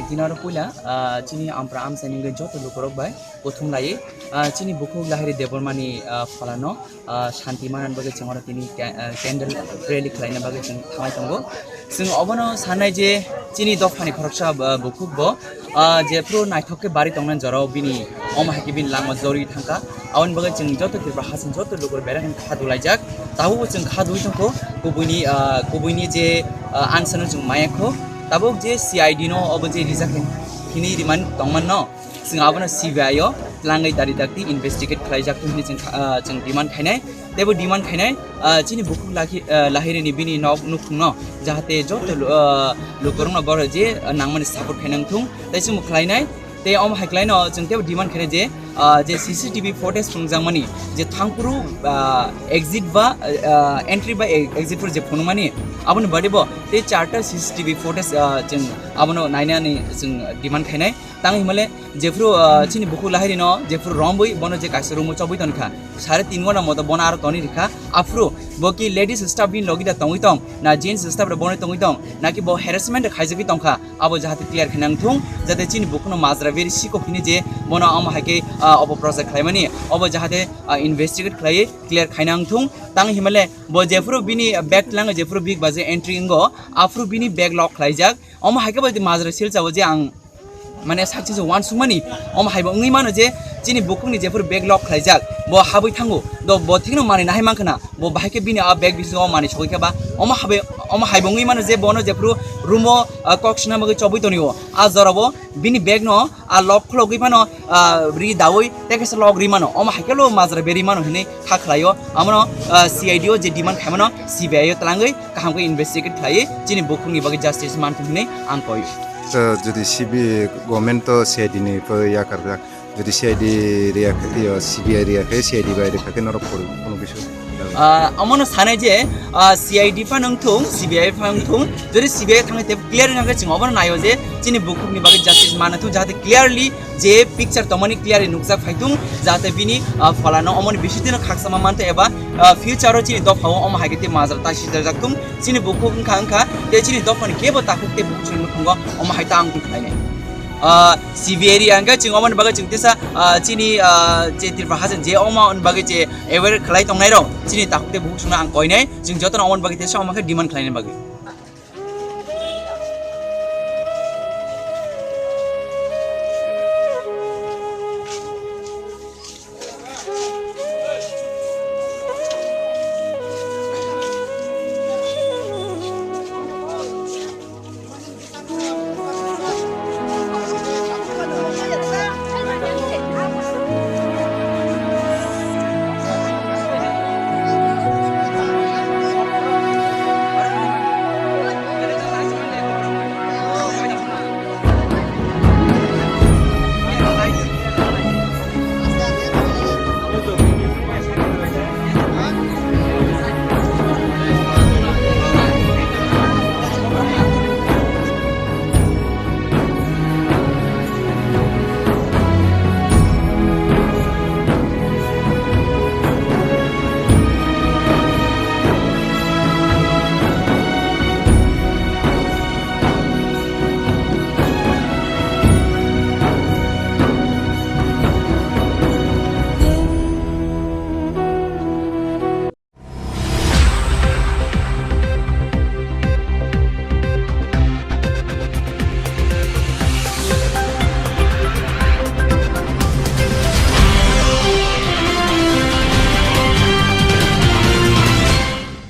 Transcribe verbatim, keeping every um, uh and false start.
Tini oro puila, ah, chini ampra amchaini wngwi joto lukurok bai kuthum laiwi, ah, chini bukhuk Lahiri Debbarmani, ah, phalano, ah, shanti manani bagwi chwng oro tini ca-, ah, candle rally khlaina bagwi chwng thanglai tongo. Chwng obono sanai je chini dophani khoroksa, ah, bukhuk bo, ah, jephru naithok khe bari tongnani jorao bini omo hai khe bini langma jorwi thangkha. Aboni bagwi chwng joto Tripura hachwng joto lukur berai kheno khadu laijak. Tabukbo chwng khadui tongkho, kubuini, ah, kubuini je, ah, answer no chwng maya kho. Tabuk je C I D no obo je rijak hin-, hini rimani tongmanno, chwng abono C B I o twlangwi dari dakti investigate khlaijak hinwi chwng kha-, ah, chwng demand khainai. Teibo demand khainai, ah, chini bukhuk lakhi-, ah, Lahirini bini nok nukhungno jahate joto lu-, ah, lukurokno borok je, ah, nangmani support khainang thung, tei chwngbo khlainai. Tei omo hai khlaino chwng teibo demand khainai je, ah, je C C T V footage phunukjakmani, je thangphuru, ah, exit ba, ah, entry ba e-, exit phuru je phunukmani, aboni bade bo tei charta C C T V footage, ah, chwng abono nainani chwng demand khainai. Tang himale jephru, ah, chini bukhuk Lahirino jephru romwi bono je kaisa room o chobwi tonkha, sare tin ghonta moto bono aro toni rikha. Aphuru bo ki ladies staff bini logi da tongwi tong, na gents staff rok bono tongwi tong, naki bo harassment khaijagwi tongkha, abo jahate clear khe nang thung, jate chini bukhukno majra beri sikok hini je bono omo hai khe, ah, obo project khlaimani, obo jahate, ah, investigate khlaiwi clear khaina wng thung. Tang himale bo jephuru bini bag twlang jephuru big baje entry wngo, aphuru bini bag lock khlaijak. Omo hai khe bo majra silchao je ang mane sakchi se uansukmani, omo hai bo wngwi mano je chini bukhukni jephuru bag lock khlaijak, bo habwi thango, do bo thikno manwi nahai mankha na, bo bahai khe bini a bag bisingo manwi sogwi khe ba, omo habai, omo hai bo wngwi mano je bono jephuru room o, ah, kok sina bagwi chobwi tonio, a jorabo bini bag no a lock khulogwi phano, ah, ri dawi tei kaisa lock ri mano, omo hai khe lo majra beri mano hinwi kha khlaio. Amono, ah, C I D o je demand khaimano C B I o twlangwi kaham khe investigate khlaiwi chini bukhukni bagwi justice manthung hinwi ang koi. To jodi C B I government to C I D ni pho yakar jak. Jodi C I D riya khe tei C B I riya khe C I D bai rikha khe norok pori kono kisu. Ah, amono sanai je, ah, C I D pha nung thung, C B I pha nung thung, jodi C B I thangwi tei clear wngkha khe chwng obono naio je chini bukhukni bagwi justice manna thung, jahate clearly je picture tongmani clearly nukjak phai thung, jahate bini, ah, pholano omoni bisingtwino khakchangma mantha eba, ah, future o chini dophao omo hai khe tei majra ta sijajak thung, chini bukhuk wngkha wngkha tei chini dophani kebo takhuk tei bukhuk chwngno thungo omo hai ta ang khlainai. Ah, C B I ri ang khe chwng omoni bagwi chwng tesa, ah, chini, ah, je Tripura hachwng je omo oni bagwi je aware khlai tongnai rok chini takhuk tei bukhuk chwngno ang koinai, chwng jotono omoni bagwi tesa omo khe demand khlainani bagwi.